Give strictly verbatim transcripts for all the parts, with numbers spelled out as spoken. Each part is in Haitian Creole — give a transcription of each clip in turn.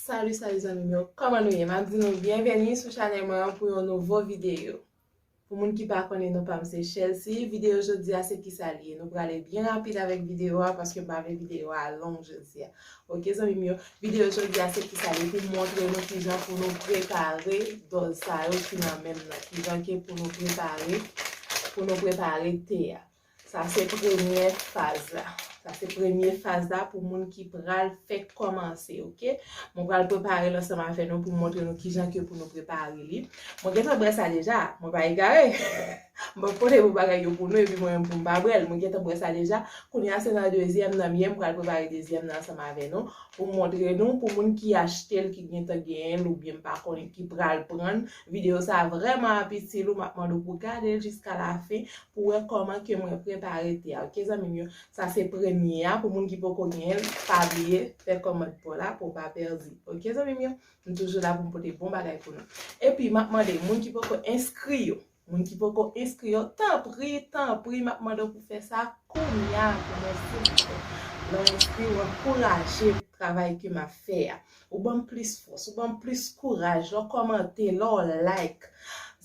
Salut, salut zanmi m yo, kòman nou ye? M ap di nou byenveni sou chanèl mwen an pou yon nouvo videyo. Pou moun ki pa konnen, non pa m se Chelsea. Videyo jodi a se kisa l ye? Nou prale byen rapid avèk videyo a paske m pa vle videyo a long jodi a. Oke zanmi m yo, videyo jodi a se kisa l ye? Pou montre nou kijan pou nou prepare dòz sa yo ki nan men m nan. Kijan ke pou nou prepare, pou nou prepare te a. Sa se premye faz la. Sa se premye faz la pou moun ki pral fèk kòmanse, oke? Mwen pral prepare l ansanm avè nou pou montre nou kijan ke pou nou prepare li. Mwen gentan bwè sa deja, mwen pa egare. M p ap pote pou bagay yo pou nou epi mwen menm pou m pa bwè l. Mwen gentan bwè sa deja. Kounye a se nan dezyèm nan m ye, m pral prepare dezyèm nan ansanm avè nou pou montre nou, pou moun ki achte l, ki gentan genyen l oubyen m pa konnen ki pral pran l. Videyo sa vrèman ap itil ou, m ap mande w pou gade l jiska lafen pou wè kòman ke mwen prepare te a, oke zanmi m yo? Sa se premye a, pou moun ki poko genyen l, pa bliye fè kòmantè pa w la pou w pa pèdi, oke zanmi m yo? M toujou la pou m pote bon bagay pou nou. Epi, m ap mande moun ki poko enskri yo, moun ki poko enskri yo, tanpri, tanpri, m ap mande w pou fè sa kounye a pou mwen, silvouplè. Lè w enskri, w ankouraje travay ke m ap fè a. Ou ban m plis fòs, ou ban m plis kouraj, lè w kòmante, lè w like.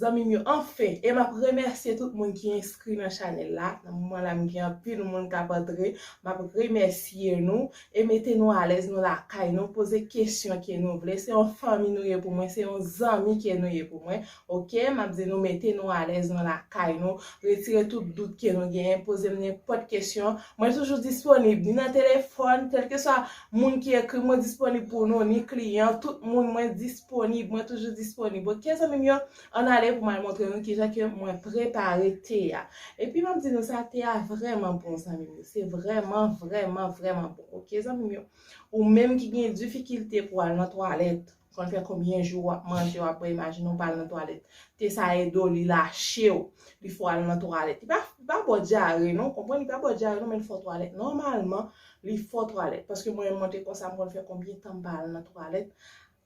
Zanmi m yo, anfen, e m ap remèsye tout moun ki enskri nan chanèl la. Nan moman la, m gen anpil moun k ap antre. M ap remèsye nou e mete nou alèz, nou lakay nou, poze kesyon ke nou vle. Se yon fanmi nou ye pou mwen, se yon zanmi ke nou ye pou mwen. Oke, m ap di nou mete nou alèz, nou lakay nou, retire tout dout ke nou genyen, poze m nenpòt kesyon. Mwen toujou disponib, ni nan telefòn, kèlkeswa moun ki ekri m, mwen disponib pou nou, ni kliyan, tout moun, mwen disponib, mwen toujou disponib. Oke, zanmi m yo, ann ale pou m al montre nou kijan ke mwen prepare te a. Epi m ap di nou sa, te a vrèman bon, zanmi m yo. Se vrèman, vrèman, vrèman bon. Oke, zanmi m yo. Ou menm ki gen difikilte pou al nan twalèt, konn fè konbyen jou w ap manje, w ap bwè, imajine w pa al nan twalèt. Te sa ede w, li lache w, li fè w al nan twalèt. Li pa, li pa ba w dyare non, konprann, li pa ba w dyare non, men li fè w twalèt. Nòmalman, li fè w twalèt. Paske mwen menm mwen te konsa, m konn fè konbyen tan m pa al nan twalèt.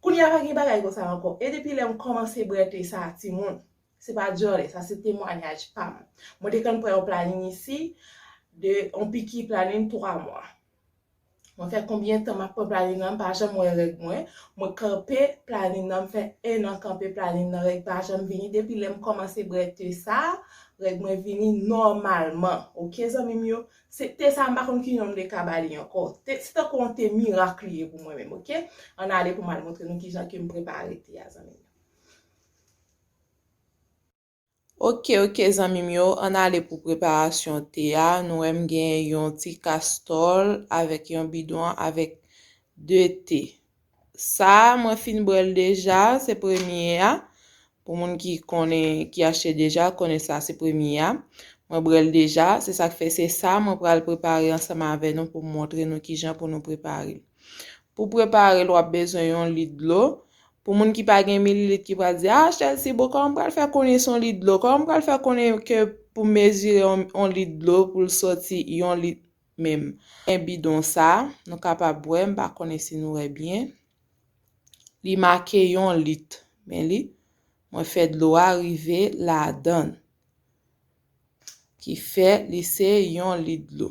Kounye a pa gen bagay konsa ankò. E depi lè m kòmanse bwè te sa, timoun, se pa dyòlè, sa se temwayaj pa m. Mwen te konn pran yon planin isi, de, yon piki planin twa mwa. Mwen fè konbyen tan m ap pran planin nan, m pa janm wè règ mwen. Mwen kanpe planin nan, m fè en an kanpe planin nan, règ pa janm vini. Depi lè m kòmanse bwè te sa, règ mwen vini nòmalman. Oke, zanmi m yo? Se te sa, m pa konn ki non m te ka ba li ankò. Te, se tankou yon te mirak li ye pou mwen menm, oke? Ann ale pou m al montre nou kijan ke m prepare te a, zanmi m yo. Oke, oke, zanmi m yo, ann ale pou preparasyon te a. Nou wè m gen yon ti kastòl avèk yon bidon avèk de te. Sa, mwen fin bwè l deja, se premye a. Pou moun ki konnen, ki achte deja, konnen sa se premye a. Mwen bwè l deja, se sa k fè se sa mwen pral prepare ansanm avè nou pou m montre nou kijan pou nou prepare l. Pou prepare l, w ap bezwen yon lit dlo. Pou moun ki pa gen mililit ki pral di, "Ah, Chelsea, bon, kòman m pral fè konnen se yon lit dlo? Kòman m pral fè konnen ke pou m mezire yon, yon lit dlo pou l sòti yon lit menm?" Men bidon sa, nou kapab wè, m pa konnen si nou wè byen. Li make yon lit. Men li, mwen fè dlo a rive ladan l. Ki fè li se yon lit dlo.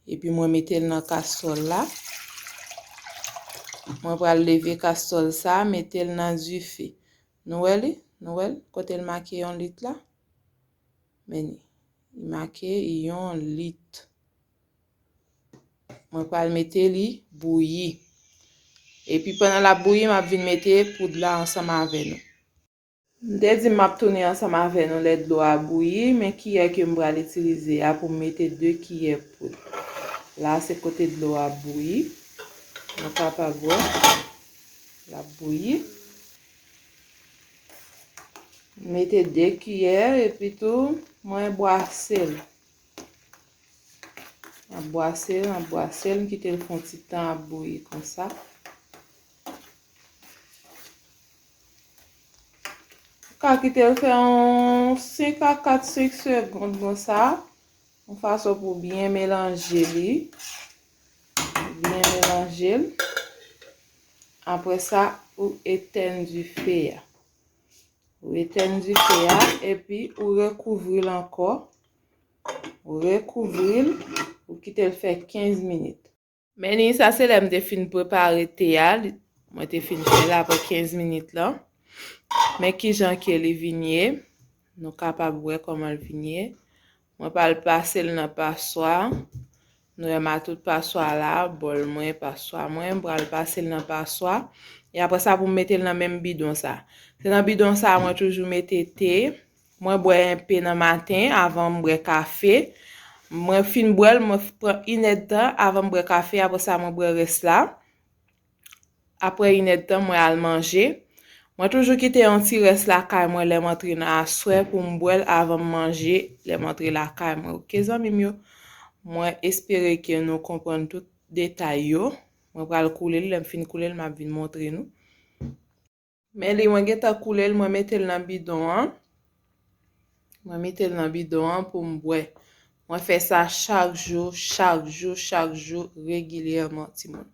Epi mwen mete l nan kastòl la. Mwen pral leve kastòl sa, mete l nan dife. Nou wè li? Nou wè l? Kote l make yon lit la? Men li. Li make yon lit. Mwen pral mete li bouyi. Epi pandan l ap bouyi, m ap vin mete poud la ansanm avè nou. M te di m ap tounen ansanm avè nou lè dlo a bouyi, men kiyè ke m pral itilize a pou m mete de kiyè poud. La se kote dlo a bouyi. Nou kapab wè l ap bouyi. M mete de kiyè epi tou mwen bwase l. M ap bwase l, m ap bwase l, m kite l fè yon ti tan ap bouyi konsa. Ou ka kite l fè yon senk a kat, senk segonn konsa, yon fason pou byen melanje li. Byen melanje l. Apre sa, ou etèn dife a. Ou etèn dife a, epi ou rekouvri l ankò. Ou rekouvri l, ou kite l fè kenz minit. Men li, sa se lè m te fin prepare te a, li, Mwen te fin fè l apre kenz minit lan. Men kijan ke li vin ye. Nou kapab wè kòman l vin ye. Mwen pral pase l nan paswa. Nou wè m a tout paswa la, bòl mwen, paswa mwen, m pral pase l nan paswa. E apre sa pou m mete l nan menm bidon sa. Se nan bidon sa mwen toujou mete te. Mwen bwè enpe nan maten avan m bwè kafe. Mwen fin bwè l, mwen pran inèdtan avan m bwè kafe, apre sa mwen bwè rès la. Apre inèdtan, mwen al manje. Mwen toujou kite yon ti rès lakay mwen lè m antre nan aswè pou m bwè l avan m manje lè m antre lakay mwen. Oke, zanmi m yo? Mwen espere ke nou konprann tout detay yo. Mwen pral koule l, lè m fin koule l, m ap vin montre nou. Men li, mwen gentan koule l, mwen mete l nan bidon an. Mwen mete l nan bidon an pou m bwè. Mwen fè sa chak jou, chak jou, chak jou, regilyèman, timoun.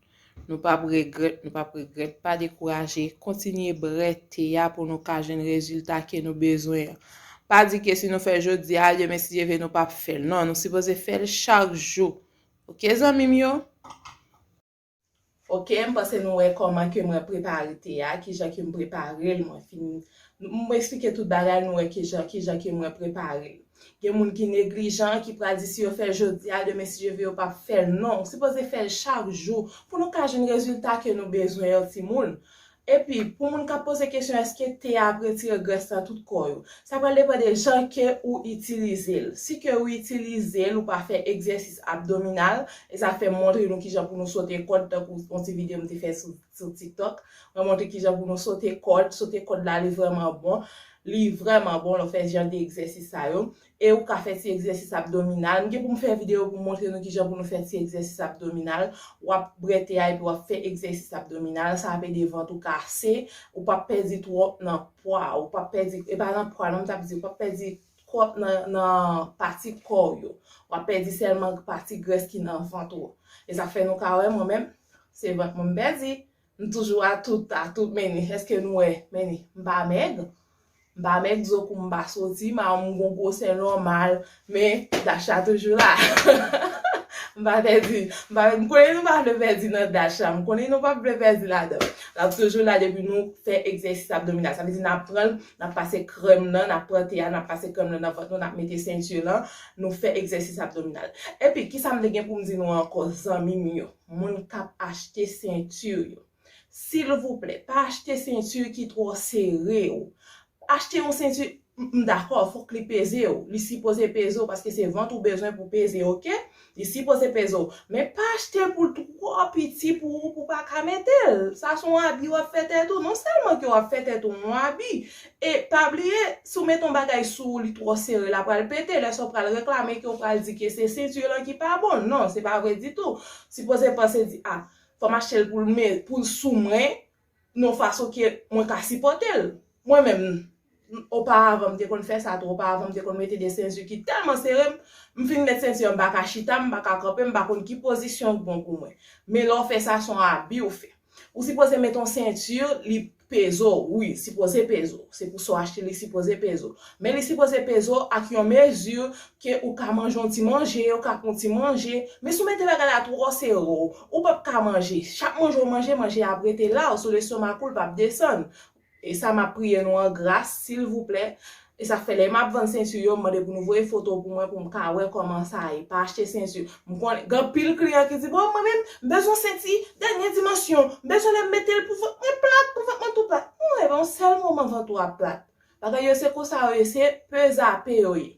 Nou p ap regrèt, nou p ap regrèt. Pa dekouraje, kontinye bwè te a pou nou ka jwenn rezilta ke nou bezwen an. Pa di ke si nou fè jodi a, demen si Dye vle nou p ap fè l. Non, nou sipoze fè l chak jou. Oke, zanmi m yo? Oke, m panse nou wè kòman ke mwen prepare te a, kijan ke m prepare l, mwen fin, m eksplike tout bagay, nou wè kijan, kijan ke mwen prepare l. Gen moun ki neglijan, ki pral di si yo fè l jodi a, demen si Dye vle yo p ap fè l. Non, ou sipoze fè l chak jou pou nou ka jwenn rezilta ke nou bezwen yo, timoun. Epi, pou moun k ap poze kesyon, èske te a ap retire grès nan tout kò yo? Sa pral depann de jan ke ou itilize l. Si ke ou itilize l, ou pa fè egzèsis abdominal, e sa fè m montre nou kijan pou nou sote kòd, tankou yon ti videyo m te fè sou, sou TikTok. Mwen montre kijan pou nou sote kòd. Sote kòd la, li vrèman bon. Li vrèman bon lè w fè jan de egzèsis sa yo. E ou ka fè ti egzèsis abdominal. M gen pou m fè videyo pou m montre nou kijan pou nou fè ti egzèsis abdominal. W ap bwè te a epi w ap fè egzèsis abdominal. Sa ap ede vant ou kase. Ou p ap pèdi twòp nan pwa. Ou p ap pèdi, e pa nan pwa non, m t ap di, ou p ap pèdi twòp nan, nan pati kò w yo. W ap pèdi sèlman pati grès ki nan vant ou. E sa fè nou ka wè mwen menm, se vant mwen m pèdi. M toujou a tout, a tout, men ni. Èske nou wè, men ni, m pa mèg. M pa mèg, zo kou m pa soti, m a, m gon gwosè nòmal, men dach la toujou la. M pa pèdi, m pa, m konnen nou pa vle pèdi nan dach la, m konnen nou p ap vle pèdi ladan. L ap toujou la depi nou fè egzèsis abdominal. Sa vle di n ap pran l, n ap pase krèm nan, n ap pran te a, n ap pase krèm nan nan vant nou, n ap mete senti lan, nou fè egzèsis abdominal. Epi, kisa m te gen pou m di nou ankò, zanmi m yo? Moun k ap achte senti yo. Silvouplè, pa achte senti ki twò sere w. Achte yon senti, m, m dakò, fòk li peze w. Li sipoze peze w paske se vant ou bezwen pou peze, oke? Li sipoze peze w. Men pa achte l pou l twò piti pou ou, pou w pa ka mete l. Sa se yon abi w ap fè tèt ou. Non sèlman ke w ap fè tèt ou yon abi. E pa bliye, si w mete yon bagay sou ou, li twò sere, l ap pral pete. Lè sa w pral reklame ke w pral di ke se senti lan ki pa bon. Non, se pa vre ditou. Sipoze panse di, a, fò m achte l pou l me-, pou l sou mwen, nan yon fason ke mwen ka sipòte l. Mwen menm, oparavan, m te konn fè sa tou. Oparavan, m te konn mete de senti ki tèlman sere m, m fin met senti an, m pa ka chita, m pa ka kanpe, m pa konn ki pozisyon k bon pou mwen. Men lè w fè sa, se yon abi w fè. Ou sipoze met yon senti, li peze w, wi, sipoze peze w. Se pou sa w achte, li sipoze peze w. Men li sipoze peze w ak yon mezi ke ou ka manje yon ti manje, ou ka pran yon ti manje. Men si w mete bagay la twò sere w, ou p ap ka manje. Chak manje w manje, manje a ap rete la, sou lestomak ou, l p ap desann. E sa, m ap priye nou an gras, silvouplè. E sa k fè lè m ap vann senti yo, m mande pou nou voye foto pou mwen, pou m ka wè kòman sa ye. Pa achte senti. M konnen, gen anpil kliyan ki di, "Bon, mwen menm, m bezwen senti dènye dimansyon. M bezwen lè m mete l pou vant mwen plat, pou vant mwen tou plat." Non, e pa yon sèl moman vant ou ap plat. Bagay yo se konsa yo ye, se pezape yo ye.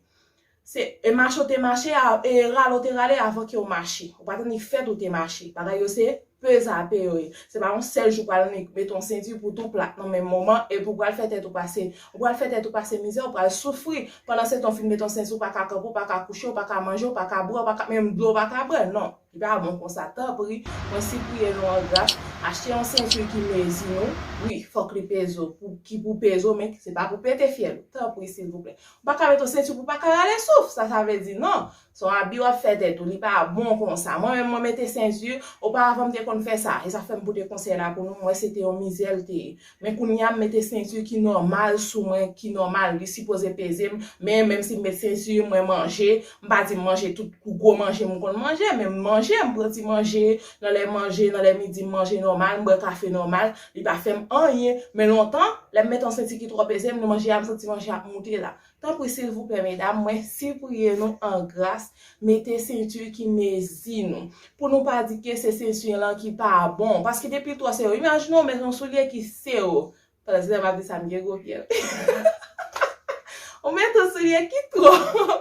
Se, e mache w te mache, a, e rale w te rale avan ke w mache. Ou pa t annik fèt ou te mache. Bagay yo se pezape yo ye. Se pa yon sèl jou pral annik mete yon senti pou tou plat nan menm moman, epi w pral fè tèt ou pase, ou pral fè tèt ou pase mizè, ou pral soufri. Pandan se tan w fin mete yon senti, ou pa ka kanpe, ou pa ka kouche, ou pa ka manje, ou pa ka bwè, ou pa ka, menm dlo ou pa ka bwè. Non. Li pa bon konsa, tanpri, mwen sipriye nou an gras, achte yon senti ki mezi nou. Wi, fòk li peze w, pou, ki pou peze w, men se pa pou pete fyèl ou. Tanpri, silvouplè. Ou pa ka mete yon senti pou w pa ka rale souf. Sa, sa vle di non. Se yon abi w ap fè tèt ou, li pa bon konsa. Mwen menm, mwen mete senti, oparavan m te konn fè sa. E sa fè m pote konsèy la pou nou, mwen se te yon mizè l te ye. Men kounye a, m mete senti ki nòmal sou mwen, ki nòmal, li sipoze peze m. Men menm si m met senti, mwen manje, m pa di m manje tout gwo manje m konn manje, men m manje manje, m pran ti manje, nan lè manje, nan lè midi, m manje nòmal, m bwè kafe nòmal, li pa fè m anyen. Men lontan, lè m mete yon senti ki twòp eze, m manje a, m santi manje a ap moute la. Tanpri, silvouplè, medam, mwen sipriye nou an gras, mete senti ki mezi nou. Pou nou pa di ke se senti lan ki pa bon. Paske depi l twò sere, imajine w met yon soulye ki sere. Pandan se tan m ap di sa, m gen gwo pye. Ou met yon soulye ki twò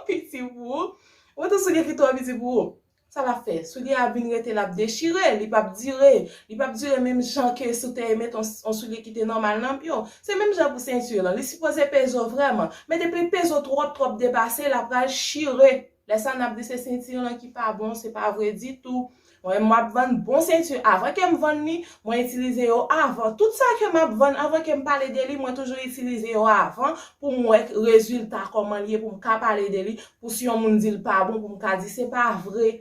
piti pou ou. Ou met yon soulye ki twò piti pou ou. Sa l ap fè? Soulye a vin rete, l ap dechire, li p ap dire. Li p ap dire menm jan ke si w te met yon, yon soulye ki te nòmal nan pye w. Se menm jan pou senti lan. Li sipoze peze w vrèman. Men depi l peze w twòp, twòp depase, l ap pral chire. Lè sa n ap di se senti lan ki pa bon, se pa vre ditou. Mwen, m ap vann bon senti. Avan ke m vann li, mwen itilize yo avan. Tout sa ke m ap vann, avan ke m pale de li, mwen toujou itilize yo avan pou m wè rezilta, kòman li ye, pou m ka pale de li, pou si yon moun di l pa bon, pou m ka di se pa vre.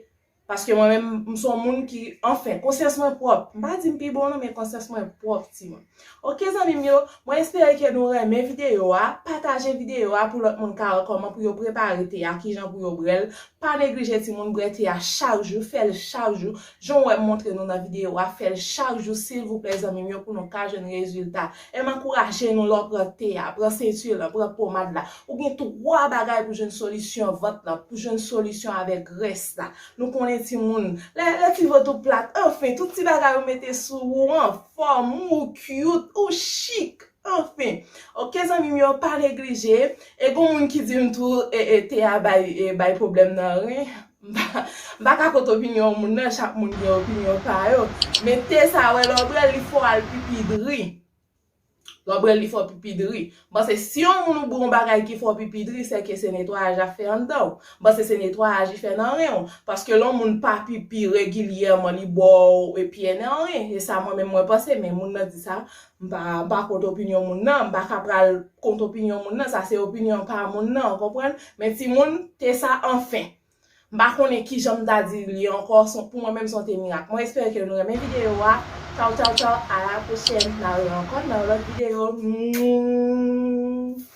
Paske mwen menm, m se yon moun ki, anfen, konsyans mwen pwòp. M pa di m pi bon non, men konsyans mwen pwòp, timoun. Oke, zanmi m yo, mwen espere ke nou renmen videyo a. Pataje videyo a pou lòt moun ka wè kòman pou yo prepare te a, kijan pou yo bwè l. Pa neglije, timoun, bwè te a chak jou, fè l chak jou. Jan w wè m montre nou nan videyo a, fè l chak jou, silvouplè, zanmi m yo, pou nou ka jwenn rezilta. E m ankouraje nou, lè w pran te a, pran senti lan, pran pomad la. Ou gen twa bagay pou jwenn solisyon vant lan, pou jwenn solisyon avèk grès la. Nou konnen, timoun, lè, lè ti vant ou plat, anfen, tout ti bagay ou mete sou ou anfòm, ou cute, ou chik, anfen. Oke, zanmi m yo, pa neglije. E gon moun ki di m tou, e, e, te a bay, e, bay pwoblèm nan ren. M pa, m pa ka kont opinyon moun nan, chak moun gen opinyon pa yo. Men te sa, wè, lè w bwè l, li fè w al pipi dri. Lè w bwè l, li fè w pipi dri. M panse si yon moun ou bwè yon bagay ki fè w pipi dri, se ke se netwayaj ap fè anndan w. M panse se netwayaj li fè nan ren w. Paske lè yon moun pa pipi regilyèman, li bwè w epi nan ren. E sa mwen menm mwen panse, men moun nan di sa. M pa, m pa kont opinyon moun nan. M pa ka pral kont opinyon moun nan. Sa se opinyon pa moun nan, w konprann? Men timoun, te sa anfen. M pa konnen kijan m ta di li ankò, se, pou mwen menm se yon te mirak. Mwen espere ke nou renmen videyo a. Tchaw, tchaw, tchaw, a la pwochèn, n a wè ankò nan yon lòt videyo. Mwww.